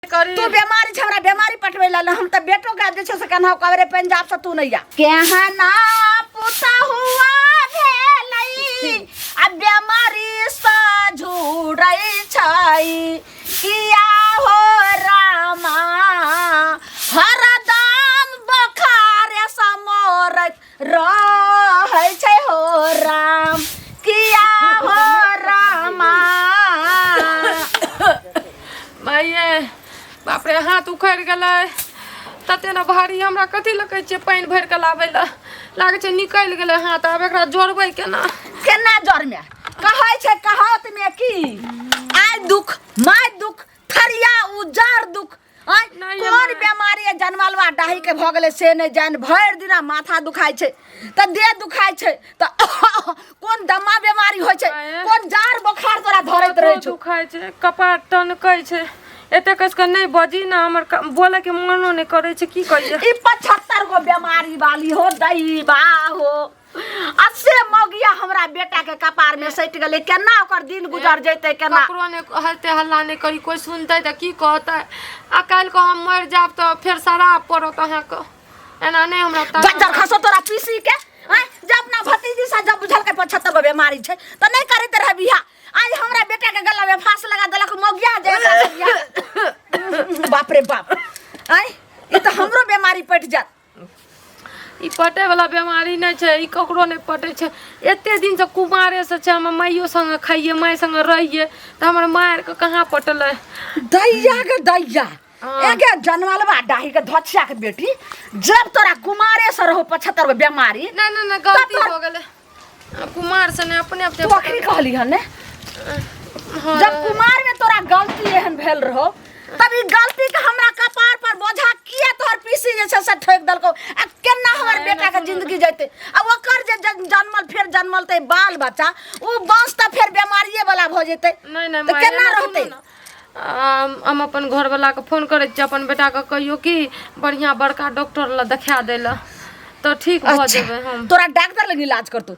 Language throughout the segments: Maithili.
करी तू बेमारी छै, हमरा बेमारी पटबै ला हम तऽ बेटो के जे छै से केनाहु कबरे पंजाब से तू नहीं आ। केहना पुतहुआ भेलै आ बेमारी से झुरै छै, किया हो रामा हरदम बोखारे से मरैत रहै छै हो राम, किया हो रामा। माइये बाप रे, हाथ उखड़ि गेलै तते ने भारी। हमरा कथी लए कहै छियै पानि भरि कऽ लाबै लए? लागै छै निकलि गेलै हाथ। आब एकरा जोड़बै केना? केना जरमे कहै छै कहावत में कि आइ दुख my दुख थरिया उजार दुख। आँय, नहि, कोन माय। बेमारी है जनमलवा डाही के भऽ गेलै से नहि जान। भरि दिना माथा दुखाइ छै तऽ देह दुखाइ छै तऽ कोन दम्मा बेमारी होइ छै? आँय। कोन जार बोखार तोरा धरैत रहै छौ? दुखाइ छै, कपार टनकै छै। एते कस कऽ नहि बजी ने, हमर बोलैके मनो नहि करै छै। की कहियै? ई 75 गो बेमारी वाली हो दैबा हो, आ से मौगिया हमरा बेटा के कपार में सटि गेलै। केना ओकर दिन गुजर जैतै, केना? ककरो नहि हलते हल्ला नहि करी, कोइ सुनतै तऽ की कहतै? आ काल्हि कऽ हम मरि जायब तऽ फेर शराब पड़त अहाँके। एना नहि हमरा गज्जर खसो तोरा पीसी के। आँय, जब अपना भतीजी से जब बुझल के 75 गो बेमारी छै तऽ नहि करैत रहे बियाह। आइ हमरा बेटा के गला में फांस लगा देलक मौगिया जे एकरा से बियाह। बाप रे बाप, आँय, ई तऽ हमरो बेमारी पटि जायत। ई पटै वाला बेमारी नहि छै, ई ककरो नहि पटै छै। एते दिनसँ कुमारेसँ छै, हमर माइयो संगे खाइए, माय संगे रहिए, तऽ हमर माय आरके कहाँ पटलै? दैया के दैया। हाँ। एगे जनमलबा डाही के धोछिया के बेटी, जब तोरा कुमारे से रहो 75 गो बेमारी। नहि नहि नहि, गलती हो गेलै, कुमार से नहि, अपने आप। तू अखनी कहली हन ने? हाँ। जब कुमार में तोरा गलती एहन भेल रहो तब ई गलती के हमरा कपार पर बोझा किया तोहर पीसी जे छै से ठोक देलकौ? आ केना हमर नहि, बेटा के सुनू। जिंदगी जैते? आ ओकर जे जनमल, फेर जनमल ते बाल बच्चा, उ वंश तऽ फेर बेमारिये वाला भऽ जेतै। नहि नहि तऽ माय, केना एना सुनू रहतै? ने। हम अपन घरवलाके फोन करै छियै, अपन बेटाके कहियौ कि बढ़िआँ बड़का डॉक्टर लग देखा दै लए, तऽ ठीक भऽ अच्छा, जेबै हम। तोरा डॉक्टर लग इलाज करतौ?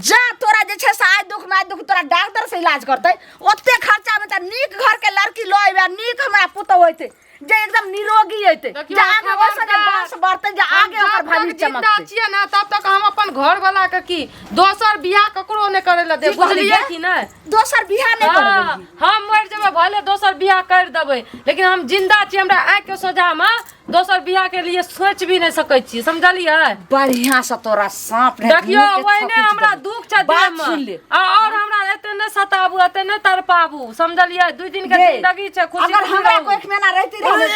जा, तोरा जे छै से आइ दुख माय दुख तोरा डॉक्टर से इलाज करतै। ओते खर्चा में तऽ नीक घर के लड़की लऽ अयबै, नीक हमरा पुतहु होइतै जे एकदम निरोगी अयतै, देखियौ, जे आगे ओहिसँ जे खबरदार। वंश बढ़तै, जे हम आगे ओकर जब तक भविष्य जिंदा चमकतै। छियै ने तब तक हम अपन घर वाला के की दोसर बियाह ककरो नहि करै लए देब। की कहली बुझलियै गे? कि नहि? दोसर बियाह नहि करबै? हाँ, हम मरि जेबै भले, दोसर बियाह कर देबै, लेकिन हम जिंदा छी, हमरा आँखि के सोझामे दोसर बियाह के लिए सोच भी नहि सकै छी, समझलियै? बढ़िया से तोरा सांप रहे देखियौ, मुँह के ओहिने थकुचि हमरा देबै। दुख छै बात देह मे। सुन ले। आ और हमरा एते नहि सताबू, एते नहि तड़पाबू, समझलियै? 2 दिन के गे, जिंदगी छै, खुशी अगर खुशी हमरा रहू। कोई महीना रहती रहे,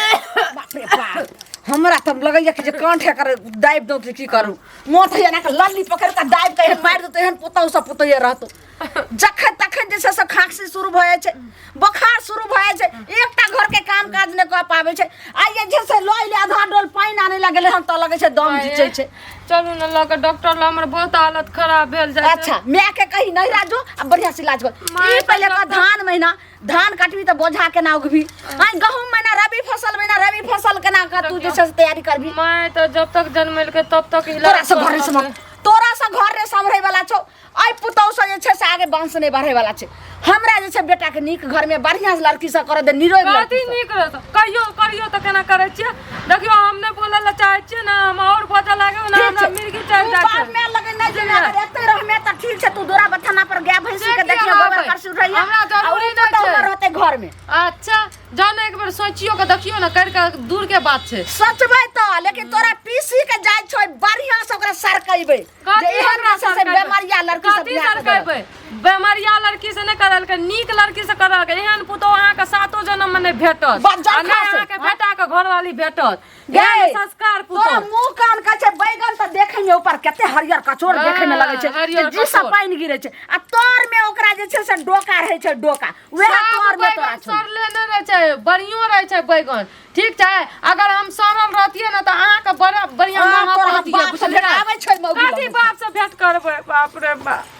बाप रे बाप, हमरा तब लगैया कि जे कंठ एकर दाबि दौ कि की करू। मोट एना के लल्ली पकड़ के दाबि के एहन मारि देतौ, एहन पुतहु सब पुतैये रहतौ। जखन तखन जे छै से खांसी शुरू भऽ जाइ छै, बोखार शुरू भऽ जाइ छै, एकटा घरके काम काज नहि कऽ पाबै छै। आ ये जे छै लऽ अयलै आधा डोल पानि आनै लए गेलै हन तऽ लगै छै दम घिचै छै। चलू ने लऽ के डॉक्टर लग, हमर बहुत हालत खराब भेल जाइ छै। अच्छा, माय के कही नहीं राजू, आ बढ़िया से इलाज कर। माय ई पहिले तऽ कह, धान महीना धान काटबी तऽ बोझा केना उगबी? आइ गहूम महीना रबी फसल महीना रबी फसल केना कर तू जे छै से तैयारी करबी? माय तऽ जब तक जनमेलकै तब तक इलाज तोरा से घर करलकै। से तोरा से घर रे सम्हरै वाला छौ। एहि पुतहु से जे छै से आगे वंश नहि बढ़ै वाला छै। हमरा जे छै बेटा के नीक घर में बढ़िया से लड़की से करऽ दे, निरोग लड़की कथी से। नीक रहत? कहियो करियो तऽ केना करै छियै? देखियौ, हम नहि बोलै लए चाहै छियै ने, हम आओर बजऽ लागब ने, ठीक हमरा छै। मिर्गी चढ़ि तू जाइ बाप छै। में लगे नहि जेबै, अगर एते रहमे तऽ ठीक छै। तू दोरा बथाना पर गाय भैंसी से के किया देखियो, गोबर रहबै? करसी उठैया। हमरा जरूरी आ उ नहि पुतहु छै। रहतै घर में। अच्छा, जाउ ने, एक बेर सोचियो के देखियो ने, कर के दूर के बात छै। सोचबै तऽ, लेकिन तोरा पीसी के जाइ छौ, बढ़िया से ओकरा सरकेबै जे कथी एहन हमरा जे छै से सरकेबै? बेमरिया लड़की सब कथी बियाह कऽ देलक। सरकेबै? बेमरिया लड़की से नहि करलकै, नीक लड़की से करलकै। एहन पुतोह अहाँके सातो जन्म में नहि भेटत, बज्जर आ नहि खासे, अहाँके बेटा के घरवाली भेटत। गे, एहन संस्कार तोरा पुतोह। मुंह कान कहै छै बैगन तऽ देखै में ऊपर कते हरियर कचोर हाँ, देखै में लगै छै, हरियर जे जी से कचोर। पानि गिरै छै आ तर में ओकरा जे छै से डोका रहै छै, डोका वएह सब तर में तोरा बैगन छौ। सड़ले नहि रहै छै, बढ़ियो रहै छै बैगन, ठीक छै? अगर हम सड़ल रहतियै ने तऽ अहाँके बड़ा बढ़िया हाँ, महक तोरा रहतियै, बाप से बुझलियै? भेंट आबै छै मौगी कथी लग। बाप से भेंट करबै? बाप रे बाप।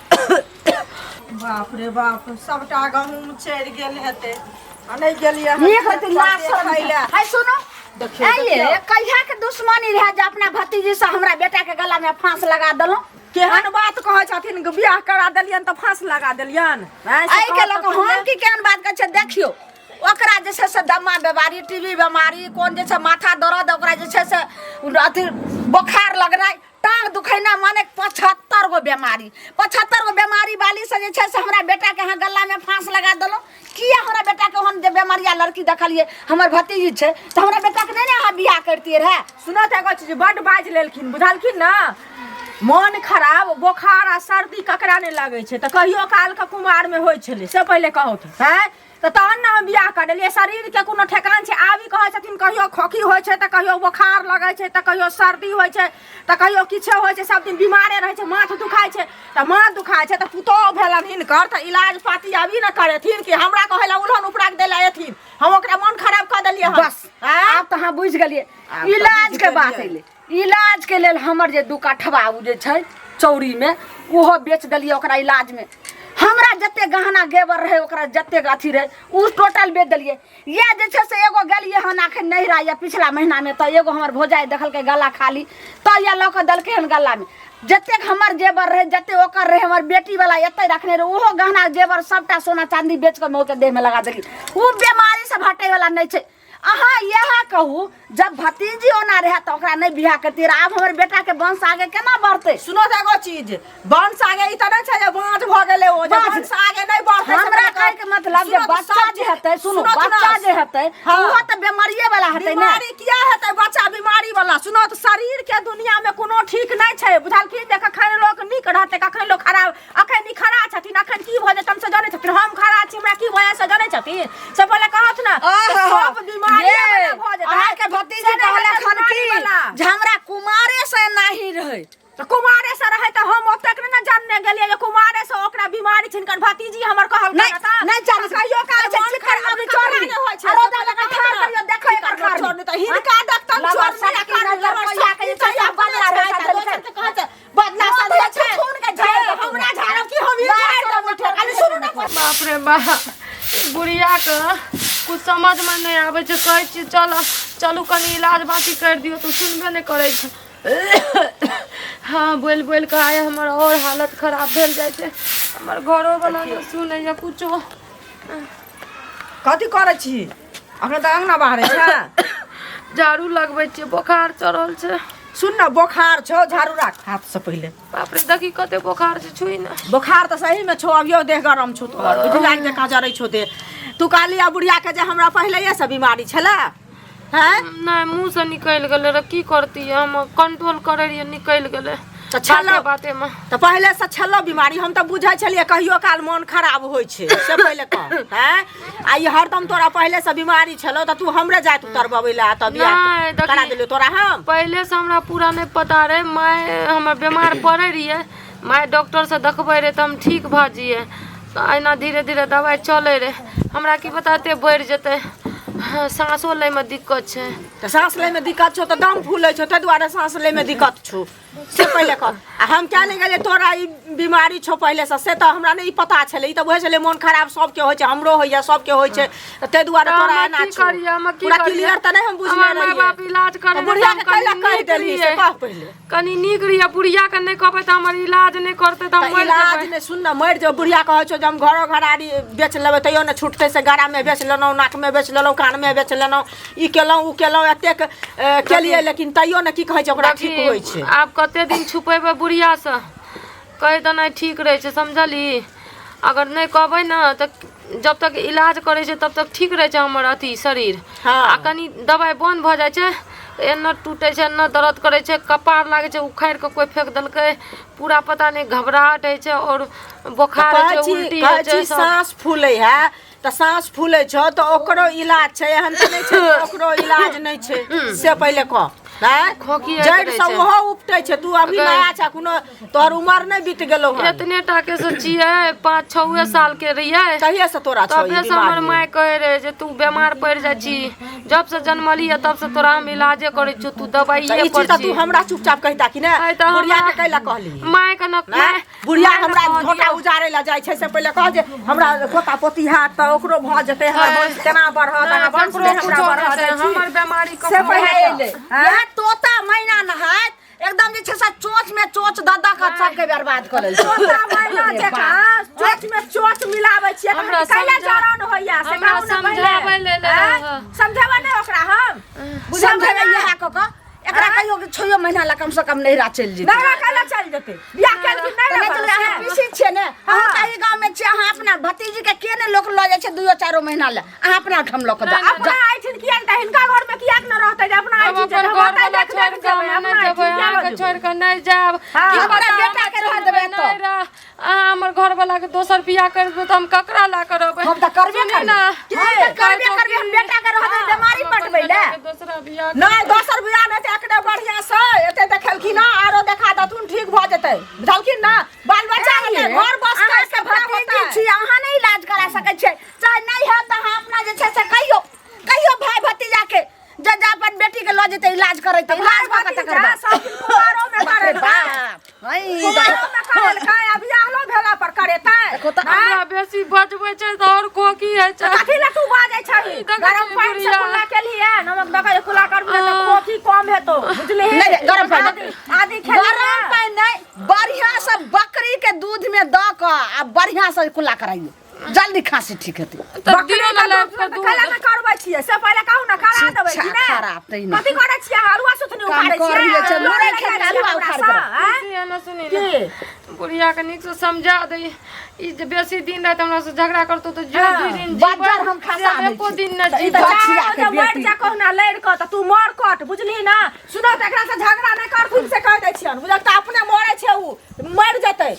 बाप रे बाप, सबटा गहूँम चढ़ि गेल हेतै आ नहि गेलियै हन नीक होतै खेत पर लाज शरम देखै लए। हाय सुनो। देखियौ, आइये देखियौ। कहिया के दुश्मनी रहे जे अपना भतीजी से हमरा बेटा के गला में फांस लगा देलहुँ? केहन बात कहै छथिन, बियाह करा देलियनि तऽ फांस लगा देलियनि? आँय, से एहि के कहत लऽ तऽ कऽ हम पहिले। की केहन बात कहै छै? देखियौ, ओकरा जे छै से दमा बीमारी, टीबी बीमारी, कोन जे छै माथा दर्द, ओकरा जे छै से अथी बोखार लगनाइ, टांग दुखैना, माने 75 गो बीमारी। 75 गो बीमारी वाली से जे छै से हमरा बेटाके अहाँ गल्लामे फाँस लगा देलहुँ। किया हमरा बेटाके ओहन जे बेमारिया लड़की देखलियै? हमर भतीजी छै तऽ हमरा बेटाके नहि ने अहाँ बियाह करितियै रहए? सुनऽ तऽ एगो चीज, बड्ड बाजि लेलखिन, बुझलखिन ने? मोन खराब, बोखार आ सर्दी ककरा नहि लगै छै? तऽ कहियो कालके कुमारमे होइ छलै से पहिले कहू तऽ। आँय, तऽ तहन ने हम बियाह करेलियै। शरीरके कोनो ठेकान छै? आब ई कहै छथिन कहियो खोखी होइ छै, तऽ कहियो बोखार लगै छै, तऽ कहियो सर्दी होइ छै, तऽ कहियो किछो होइ छै, सब दिन बीमारे रहै छै, माथ दुखाइ छै। तऽ माथ दुखाइ छै तऽ पुतोहु भेलनि हिनकर, तऽ इलाज पाती आब ई ने करेथिन कि हमरा कहै लए उलहन उपरा के दै लए एथिन? हम ओकरा मन खराब कऽ देलियै हन। बस। आँय? आब तऽ अहाँ बुझि गेलियै। आब तऽ इलाज बुझि के बात गेलियै। एलै। इलाज के लेल हमर जे 2 कठवा ओ जे छै चौरी में, ओहो बेच देलियै ओकरा इलाज में। हमरा जते गहना गेबर रहे, ओकरा जते अथी रहे, ओ टोटल बेच देलियै। इएह जे छै से एगो गेलियै हन अखन नैहरा या पिछला महीना में, तऽ एगो हमर भौजाइ देखलकै गला खाली, तऽ इएह लऽ कऽ देलकै हन गला में। जतेक हमर जेबर रहे, जते ओकर रहे, हमर बेटी वाला एते रखने रहे, ओहो गहना जेबर सबटा सोना चांदी बेच कऽ मौके देह में लगा देलियै। ओ बीमारी सब हटे वाला नहि छै। अहाँ इएह कहू, जब भतीजी ओना रहे तऽ ओकरा नहि बियाह करतियै, आब हमर बेटा के वंश आगे केना बढ़तै? सुनो तऽ एगो चीज, वंश आगे ई तऽ नहि छै जे बाँझ भऽ गेलै ओ, जे बाँझ। वंश आगे नहि बढ़तै से। हमरा पहिले कहै के मतलब जे सुनो तऽ बच्चा सब जे चीज- हेतै, सुनू, सुनो तऽ बच्चा ने। जे हेतै, हाँ। ओहो तऽ बेमारिये वाला हेतै ने। बीमारी किया हेतै बच्चा बीमारी वाला? सुनो तऽ, शरीर के दुनिया में कोनो ठीक नहि छै, बुझलखिन? जे कखन लोक नीक रहतै, कखन लोक खराब। अखन ई खड़ा छथिन, अखन की भऽ जेतनि से जनै छथिन? हम खड़ा छी, हमरा की भऽ जाय से जनै छथिन? से पहिले कहत ने। आहा, सब बीमारी ये, वाला भऽ जेतै। अहाँके भतीजी से नहि कहलक हेतै हन की बीमारी वाला। जे हमरा कुमारे से नाही रहै। तऽ कुमारे से रहै तऽ हम ओतेक नहि ने जानने गेलियै जे कुमारे से ओकरा बीमारी छै। हिनकर भतीजी हमर कहलकै नहि, ने तऽ नहि जानै छै। कहियो काल अच्छा, मन ठीक कर, खराब अभी ककरा चोरनी। नहि होइ छै? आ रोजा लगा ठाढ़ करियौ, देखो एकर खारनी। चोरनी तऽ हिनका देखतन लबर चोरनी आ सटकी खारनी, नजर लबर पहिया के सटकी जे छै तऽ से बदला अपने रहै छै, छै, दोसर के कहै छै बदला मोन सधै होइ छै। छै खून के झाड़ि हे, देतौ। हमरा झाड़ब कि हम ही झाड़ि देबौ? खाली सुनू ने। बाप रे बाप, ई बुढ़ियाके कुछ समझमे नहि आबै छै। कहै छियै चल चलू, कनि इलाज बाती करि दियौ, तऽ सुनबे नहि करै छै। हँ, बोलि बोलि कऽ आइ हमर आओर हालत खराब भेल जाइ छै। हमर घरोवला नहि सुनैए कुछो। कथी करै छी? अखन तऽ अङ्गना बाहरै छै। झाड़ू लगबै छियै, बोखार चढ़ल छै। सुन ने, बोखार छौ, झाड़ू राख हाथसँ पहिले। बाप रे, देखी कते बोखार छै, छुई ने। बोखार तऽ सहीमे छौ, अभियो देह गरम छौ तोहर, बुझला जकाँ जरै छौ देह। तू कहली आ बुढ़िया के जे हमरा पहिलैये बीमारी छलै हैं? नहि, मुँहसँ निकलि गेलै रऽ, की करतियै? हम कंट्रोल करै रहियै, निकलि गेलै। तऽ छलौ। बाते बातेमे। तऽ पहिले से छलौ बीमारी? हम तऽ बुझै छलियै कहियो काल मोन खराब होइ छै, से पहिले कह। हैं, आ ई हरदम तोरा पहिले से बीमारी छलौ, तऽ तू हमरे जाइत उतरबबै लए तऽ बियाह नहि, देखी- करा देलियौ तोरा हम। पहिले से हमरा पूरा नहि पता रहै। माय हमर बीमार पड़ै रहियै, माय डॉक्टरसँ देखबै रहै तऽ हम ठीक भऽ जइयै। तऽ एहिना धीरे धीरे दबाइ चलै रहै। हमरा की पता एते बढ़ि जेतै। हाँ, साँसो लैमे दिक्कत छै। तऽ साँस लैमे दिक्कत छौ तऽ दम फूलै छौ, ताहि दुआरे साँस लैमे दिक्कत छौ, से पहिले कह। आ हम क्या नहि गेलियै तोरा ई बीमारी छौ पहिलेसँ, से तऽ हमरा नहि ई पता छलै। ई तऽ बुझै छलै मोन खराब सबके होइ छै, हमरो होइए, सबके होइ छै, तऽ ताहि दुआरे तऽ तोरा हम एना की छौ। करियै? हम की पूरा करियै? क्लियर तऽ नहि हम बुझने हमर माय रहियै। बाप इलाज तऽ करे रहै, बुढ़िया हम के कैला कनि कहि नीक देलही से रहियै। कह पहिले। कनि नीक रहियै। बुढ़िया के नहि कहबै तऽ हमर इलाज नहि करतै, तऽ हम तऽ मरि इलाज जेबै। नहि, सुन ने, मरि जेबै। बुढ़िया कहै छौ जे हम घरो घरारी बेच लेबै तैयो नहि छुटतै, से गरामे बेच लेलहुँ, नाकमे बेच लेलहुँ, कानमे बेच लेलहुँ, ई केलहुँ, ओ केलहुँ, एतेक केलियै, लेकिन तैयो ने की कहै छै ओकरा ठीक होइ छै। आब कते दिन छुपेबै बुढ़ियासँ? कहि देनाइ ठीक रहै छै, समझलही? अगर नहि कहबै ने तऽ जब तक इलाज करै छै तब तक ठीक रहै छै हमर अथी शरीर। हाँ। आ कनि दबाइ बन्द भऽ जाइ छै तऽ एना टूटै छै, एना दर्द करै छै, कपार लागै छै उखाड़ि कऽ कोइ फेक देलकै पूरा। पता नहि, घबराहट होइ छै आओर बोखार होइ कहै छै, छी उल्टी कहै होइ छै छी सब। साँस फूलै है तऽ साँस फूलै छौ तऽ ओकरो इलाज छै, एहन तऽ नहि छै जे ओकरो इलाज नहि छै, से पहिले कह। आँय? खोखी होइत जड़ि रहै से छै। ओहो उपटै छै। तू अभी अगर- नया छ, कोनो तोहर उमर नहि बीत गेलौ हन। एतने टाके से छियै, 5-6 साल के रहियै कहिया से तोरा छौ ई तबे से हमर बीमारी? माय कहै रहै जे तू बेमार पड़ि जाइ छी, जब से जन्मली है तब से तोरा हम इलाजे करै छियौ, तू तऽ दबाइए ई पर चीज तऽ छी। तू हमरा चुपचाप कहिता कि ने? आइ तऽ बुढ़िया हमरा के कैला कहली? माय के न नहि, माय बुढ़िया माय के हमरा कह झोटा दियौ। उजाड़े ला जाइ छै, से पहिले कह जे हमरा पोता पोती हैत तऽ ओकरो भऽ जेतै, हमर वंश केना बढ़त? नहि, अहाँ वंश ककरो नहि हमरा कुछो बढ़ऽ हेतै, दै छी। हमर बेमारी से ककरो पहिले हेतै। एलै। इएह तोता मैना नहायत। एकदम जे छै से चोंच में चोंच द द के सबके बर्बाद कऽ लेल छै। तोता मैना अरे जकाँ बाप। चोंच में चोंच मिलाबै छियै हमरा कैला समझा- जरन होइया से हमरा कहू ने पहिले। समझाबै लेल आँय? रहऽ। समझेबै नहि ओकरा हम समझेबै इएह कऽ कऽ एकरा कहियो कि छओ महीना ला कम से कम नैहरा चलि जेतै। नैहरा कैला चलि जेतै? बियाह केलखिन तऽ नहि नहि चलबै, अहाँ पीसी छियै ने, अहाँ तऽ एहि गाँवमे छियै, अहाँ अपना भतीजीके के ने लोक लऽ जाइ छै दुइयो चारो महीना लए, अहाँ अपना ओहिठाम लऽ कऽ जाउ। अपना एहिठिन किया नहि? हिनका घरमे किया ने रहतै जे अपना हम एहिठिन अपन जेतै? हम घर ओतै वाला देख छोड़ि देख कऽ जेबै, हम अपना नहि जेबै, एहिठिन किया अहाँके जेबै? छोड़ि कऽ नहि जायब। हाँ, की अपना पता बेटाके हमरा रहऽ देबै छोड़बै एतऽ। नहि रह। अहाँ हमर घर वाला के दोसर बियाह कर देबै तऽ हम ककरा ला के रहबै? हम तऽ करबे सुनी करबै। ना। हम तऽ करबे करबै, हम बेटाके रहऽ देबै बेमारी हम अपन पटबै लए। बेटाके दोसरा बियाह नहि दोसर बियाह नहि तऽ एकरे बढ़िआँ से एते देखेलखिन हँ, आरो देखा देथुन ठीक भऽ जेतै, बुझलखिन ने? बाल बच्चा हेतै, घर बसतै, अहाँके सबटा भतीजी होतै। छी, अहाँ नहि इलाज करा सकै छियै? चाहे नहि हैत तऽ अहाँ अपना जे छै से कहियौ, कहियौ भाय भतीजाके जे जा अपन बेटी के लऽ जेतै इलाज करेतै, इलाज कऽ के तकर बाद। सब दिन कुमारो में बाप रे करेलकै। बाप, हई, कुमारो में करेलकै आ बियाहलो भेला पर करेतै। देखो तऽ हमरा बेसी बजबै छै तऽ आओर खोकी होइ छै। कथी लए तू बाजै छही? देखै गरम छियै पानि से बुढ़िया। कुल्ला केलियै, नमक दऽ कऽ जे कुल्ला करबही ने तऽ खोखी कम हेतौ, बुझलिही? नहि, नहि, गरम पानि आदि आदि खेलही गरम ने? पानि नहि, बढ़िआँ से बकरी के दूध में दऽ कऽ आ बढ़िआँ से कुल्ला कराइयौ, जल्दी खांसी ठीक हेतै। तऽ बकरी दियौ ने के लाबि दूध कऽ में दूध। कैला नहि करबै छियै से पहिले कहू ने, करा देबै शिक्षा कि नहि? खराब तहिना। कथी करै छियै अहाँ? अरुआ सुथनी काम उखाड़ै कर छियै? लिए छै, लड़ै मरै जाइ खेत छियै अरुआ हमरा उखाड़ि सँ, देबै। आँय? सुनी ना, सुनी की? ना, बुढ़िया के नीक से समझा दे। ई जे बेसी दिन राति हमरा से झगड़ा करतो तऽ जे हाँ। दू दिन बज्जर जीबै, हम खसा से दै एको छी। दिन न तऽ ई जीबै। तऽ बचिया चाहे के जे मरि बेटी। जा कहुना लड़ि कऽ तऽ तू मर कट, बुझलिही ना? सुनो तऽ, एकरा से झगड़ा नहि करथुन से कहि दै छियनि, बुझल? तऽ अपने मरै छै, उ मरि जेतै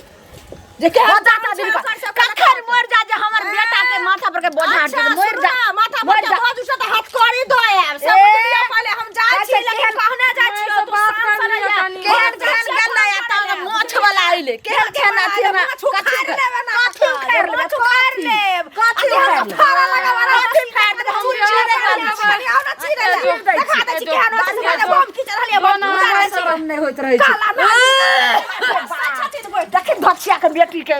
जे केहन हो जाता जान दिन छै का। ओकर से कखन मर जा जे हमर बेटा के माथा पर के बोझा हट अच्छा, जेतै, मर सुनू जा ना, माथा पर मर के जा। बोझ उठे तऽ हथकड़ी दऽ आयब, से ए, बुझलियै? पहिले हम जाइ छी, अच्छा, लेकिन केहन- कहने जाइ माय छियौ, से तू बात शाम कर से लिअ रहिया। कनी। केहन घर केहन जाइ गेलै छियै, आ तब फोन मोछ वाला अइले, केहन केहन अथी हमरा माछ उखाड़ि कथी लेबै ना, कथी उखाड़ि लेबै? माछ उखाड़ि लेब। कथी आ तोहर उखाड़ि लेब? फाड़ा लगावला कथी उखाड़ि लेबै? हम चिड़ै वाली छी। कनी आउ ना, चिड़ै ले। देखा दै छी केहन होइ छै, से पहिले बम खींच रहलियै, बम दोना उतारै हमरा छी। शरम नहि होइत रहै छै। काला नाली। देखी भछिया के बेटी के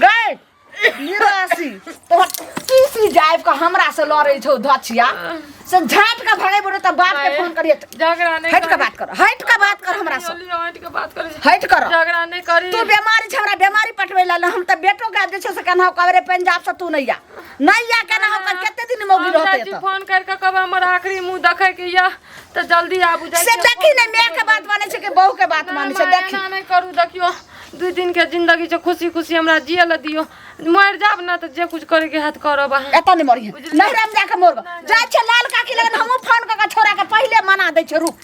गए निराशी तोहर तीसी जाइब के हमरा से लड़ै छौ धछिया से झाँट के भगेबो रे तऽ बाप के फोन करिए। झगड़ा नहीं हट के बात कर, हट के बात कर हमरा से। लियो, हट के बात करी। हट कर। झगड़ा नहीं करी। तू बीमारी छै, हमरा बीमारी पटबै ला हम तऽ बेटो के जे छै से केना कबरे पंजाब से तू नहीं आ, नहीं आ केना हम कते दिन मौगी हम रहतै जाइ छी एतऽ? फोन कर के कहबै हमर आखिरी मुंह देखै के या तऽ जल्दी आबू जाइ से छियै, देखी फोन ने, माय के बात मानै छै कि बहू के बात मानै छै? माय, देखी एना नहि करू। देखियौ, 2 दिन के जिंदगी छै, खुशी खुशी हमरा जिए लए दियौ। मरि जाब ने तऽ जे कुछ करे के हैत करब अहाँ। एतऽ नहि मरिहे, नैहरा में जाके मरब। जाइ छै लाल काकी लगन, हमहूँ फोन कऽ के छोरा के पहिले मना दै छै, रुक।